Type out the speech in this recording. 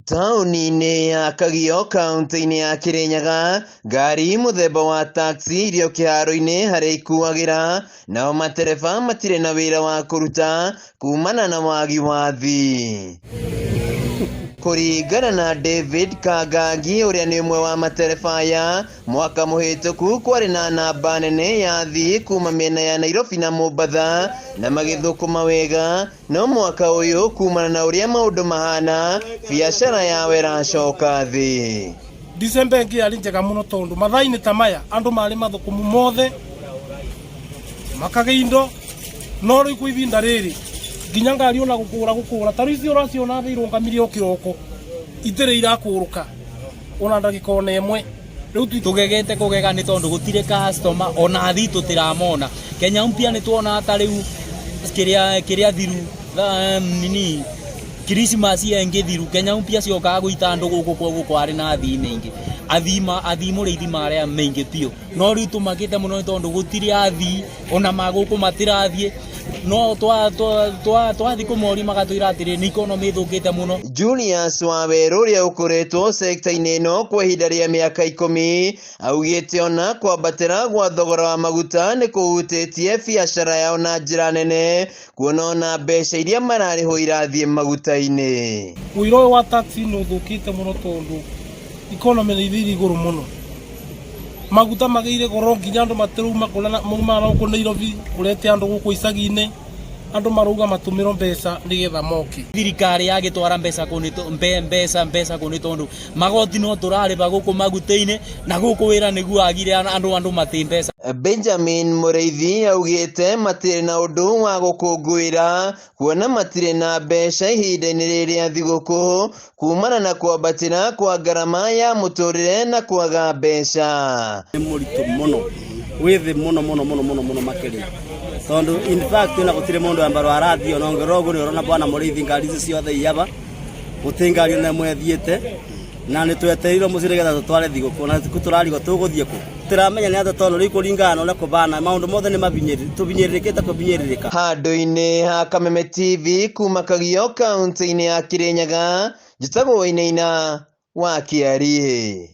Taũni-inĩ ya Kagio kaũntĩ-inĩ ya Kĩrĩnyaga, ngari mũthemba wa taxi irĩ o kĩharo-inĩ harĩa ikuagĩra, nao matereba matirĩ na wĩra wa kũruta kumana na wagi wa athii. Kũringana na David Kangangi ũrĩa nĩ ũmwe wa matereba aya, mwaka mũhĩtũku kwarĩ na namba nene ya athii kuma mĩena ya Nairobi na Mombatha na magĩthũkũma wega, no mwaka ũyũ kumana na ũrĩa maũndũ mahana, biacara yao ĩracoka thĩ. December ĩngĩ yarĩ njega mũno tondũ mathaa-inĩ ta maya andũ marĩ mathũkũmu mothe makagĩa indo no rĩu kwa ihinda rĩrĩ nginya ngari ona gũkũra gũkũra ta rĩu icio ũraciona thĩ irũngamirie o kĩroko itirĩ irakũrũka ona ndagĩka ona ĩmwe rĩu tũgegete kũgega nĩ tondũ gũtirĩ customer ona athii tũtiramona. Kenya Mpya nĩ tuonaga ta rĩu kĩrĩa kĩrĩa thiru nini Christmas ĩyo ĩngĩ thiru Kenya Mpya ciokaga gũita andũ gũkũ koguo kwarĩ na athii maingĩ. Athii ma athii mũrĩithi marĩa maingĩ biũ. No rĩu tũmakĩte mũno nĩ tondũ gũtirĩ athii ona magũkũ matirathiĩ no twathiĩ kũmoria magatwĩra atĩrĩ nĩ economy ĩthũkĩte mũno. Julius Wawerũ ũrĩa ũkoretwo sekta-inĩ ĩno kwa ihinda rĩa mĩaka ikũmi augĩte ona kwambatĩra gwa thogora wa maguta nĩ kũhutĩtie biacara yao na njĩra nene kuona ona mbeca iria mararĩhwo irathiĩ maguta-inĩ. Ũira ũyũ wa taxi nĩ ũthũkĩte mũno tondũ economy nĩ ithiire igũrũ mũno. Maguta magĩire goro nginya andũ matirauma maumaga na gũkũ Nairobi kũrete andũ gũkũ icagi-inĩ, andũ marauga matũmĩrwo mbeca nĩgetha moke. Thirikari yagĩtwara mbeca kũ mbeca mbeca kũ nĩ tondũ magoti no tũrarĩba gũkũ maguta-inĩ na gũkũ wĩra nĩguo agire andũ andũ matĩ mbeca. Benjamin Mũrĩithi augĩte matirĩ na ũndũ wa gũkũngũĩra kuona matirĩ na mbeca ihinda-inĩ rĩrĩ rĩa thigũkũ kumana na kwambatĩra kwa ngarama ya mũtũrĩre na kwaga mbeca. Nĩ mũritũ mũno wĩ thĩ mũno mũno mũno mũno mũno makĩria tondũ in fact ona gũtirĩ mũndũ ambaro arathiĩ ona ũngĩrora ũguo nĩ ũrona bwana mũrĩithi ngari ici ciothe iyaba gũtirĩ ngari ona ĩmwe ĩthiĩte na nĩ twetereirwo mũciĩ nĩgetha tũtware thigũkũ na thikũ tũrarigwo tũgũthiĩ kũ tũramenya nĩ atĩa tondũ rĩu kũringana na ũrĩa kũbana maũndũ mothe nĩ mabinyĩrĩrĩku tũbinyĩrĩrĩkĩte kũbinyĩrĩrĩka. Handũ-inĩ ha Kameme TV kuma Kagio kaunti-inĩ ya Kirinyaga, njĩtagwo Wainaina wa Kĩariĩ.